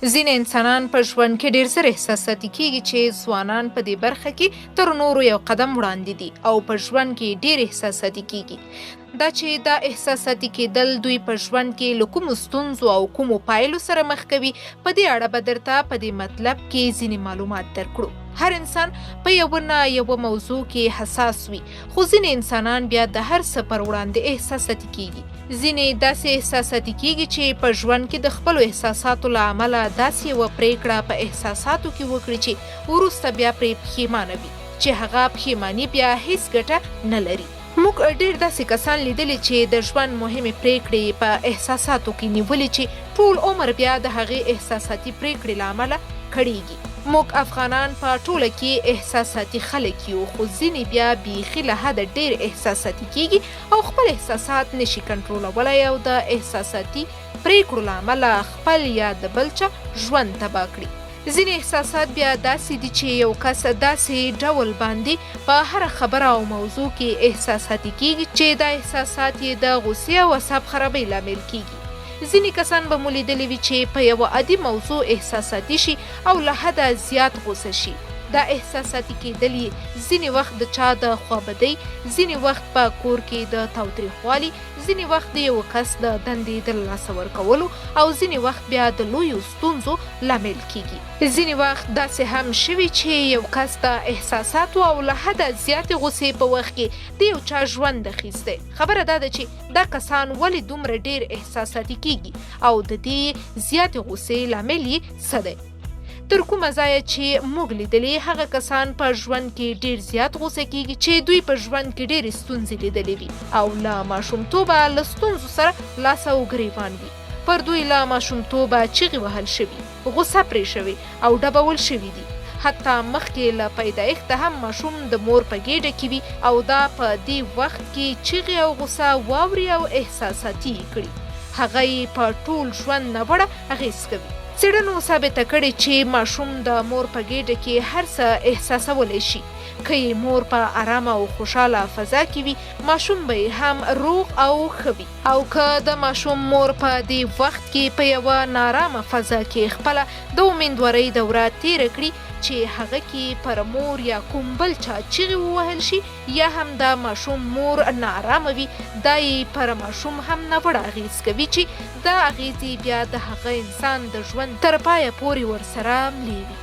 ځینې انسانان په ژوند کې ډېر زر احساساتي کېږي چې ځوانان په دې برخه کې تر نورو یو قدم وړاندې دي او په ژوند کې ډېر احساساتي کېږي. دا چې دا احساساتي کېدل دوی په ژوند کې له کومو ستونزو او کومو پایلو سره مخ کوي، په دې اړه به درته په دې مطلب کې ځینې معلومات درکړو. هر انسان په یوه نه یوه موضوع کې حساس وي، خو ځینې انسانان بیا د هر څه پر وړاندې احساساتي کېږي. ځینې داسې احساساتي کېږي چې په ژوند کې د خپلو احساساتو له امله داسې یوه پرېکړه په احساساتو کې وکړي چې وروسته بیا پرې پښېمانه وي، چې هغه پښېماني بیا هېڅ ګټه نه لري. موږ ډېر داسې کسان لیدلي چې د ژوند مهمې پرېکړې یې په احساساتو کې نیولي چې ټول عمر بیا د هغې احساساتي پرېکړې له امله کړېږي. موږ افغانان په ټوله کې احساساتي خلک یو، خو ځینې بیا بیخي له حده ډېر احساساتي کېږي او خپل احساسات نشي کنټرولولای او د احساساتي پرېکړو له امله خپل یا د بل چا ژوند تباه کړي. ځینې احساسات بیا داسې دي چې یو کس داسې ډول باندې په هره خبره او موضوع کې احساساتي کېږي چې دا احساسات یې د غوسې او اعصاب خرابۍ لامل کېږي. ځینې کسان به مو لیدلي وي چې په یوه عادي موضوع احساساتي شي او له حده زیات غوسه شي. دا احساساتي کېدل یې ځینې وخت د چا د خوابدۍ، ځینې وخت په کور کې د تاوتریخوالي، ځینې وخت د یوه کس د دندې د له لاسه ورکولو او ځینې وخت بیا د لویو ستونزو لامل کېږي. ځینې وخت داسې هم شوي چې یو کس د احساساتو او له حده زیاتې غوسې په وخت کې د یو چا ژوند اخیستی. خبره دا ده چې دا کسان ولې دومره ډېر احساساتي کېږي او د دې زیاتې غوسې لامل یې څه دی؟ تر کومه ځایه چې موږ لیدلي هغه کسان په ژوند کې ډیر زیات غوسه کیږي چې دوی په ژوند کې ډېرې ستونزې لیدلې وي او له ماشومتوبه له ستونزو سره لاس او ګریوان وي. پر دوی له ماشومتوبه چیغې وهل شوي، غوسه پرې شوې او ډبول شوي دي. حتی مخکې له پیدایښته هم ماشوم د مور په ګېډه کې وي او دا په دې وخت کې چیغې او غوسه واوري او احساساتي یې کړي. هغه یې په ټول ژوند ناوړه اغېز کوي. څېړنو ثابته کړې چې ماشوم د مور په ګېډه کې هر څه احساسولی شي. که یې مور په ارامه او خوشاله فضا کې وي، ماشوم به یې هم روغ او ښه وي. او که د ماشوم مور په دې وخت کې په یوه نارامه فضا کې خپله د امیندوارۍ دوره تېره کړي چې هغه کې پر مور یا کوم بل چا چیغې ووهل شي یا هم د ماشوم مور ناارامه وي، دا یې پر ماشوم هم ناوړه اغېز کوي چې دا اغېزې بیا د هغه انسان د ژوند تر پایه پورې ورسره ملې وي.